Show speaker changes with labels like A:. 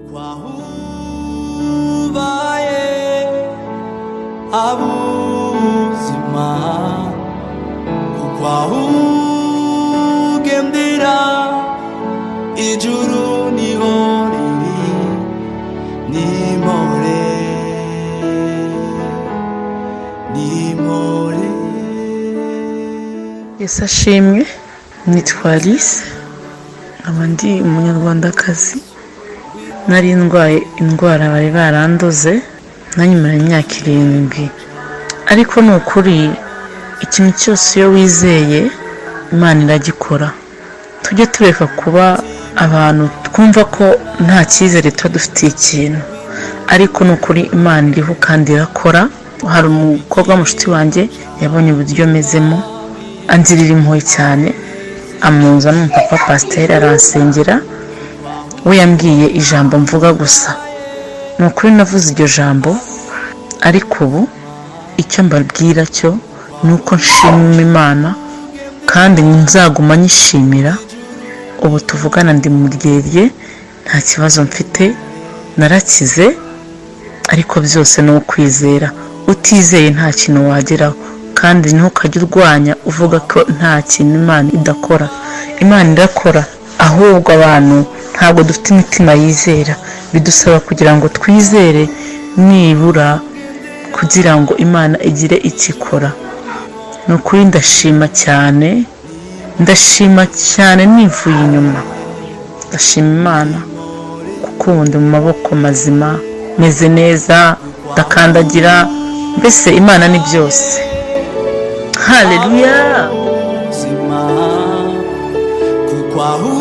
A: Kuko aho ubaye abuzima, kuko aho ugendera ijuru niho riri. Nimore, nimore.
B: Yesu ashimwe. Nitwa Alice, nkaba ndi Umunyarwandakazi. Nari ndwaye indwara bari barandoze nanyumara imyaka 7, ariko ni ukuri ikintu cyose iyo wizeye Imana iragikora. Tujye tureka kuba abantu twumva ko nta cyizere tuba dufitiye ikintu, ariko ni ukuri Imana iriho kandi irakora. Hari umukobwa w'umushuti wanjye yabonye uburyo mezemo, angirira impuhwe cyane, amuza n'umupapa pasiteri aransengera. We yambwiye ijambo mvuga gusa, ni ukuri navuze iryo jambo. Ariko ubu icyo mbabwira cyo ni uko nshima Imana kandi nzaguma nyishimira. Ubu tuvugana ndi mu ryerye, nta kibazo mfite, narakize. Ariko byose ni ukwizera. Utizeye nta kintu wageraho, kandi ntukajye urwanya uvuga ko nta kintu Imana idakora. Imana irakora, ahubwo abantu ntabwo dufite imitima yizera. Bidusaba kugira ngo twizere nibura kugira ngo Imana igire icyo ikora. Ni ukuri ndashima cyane, ndashima cyane nivuye inyuma. Ndashima Imana kuko ubu ndi mu maboko mazima, meze neza, ndakandagira, mbese Imana ni byose. Haleluya!
A: Ubuzima, kuko aho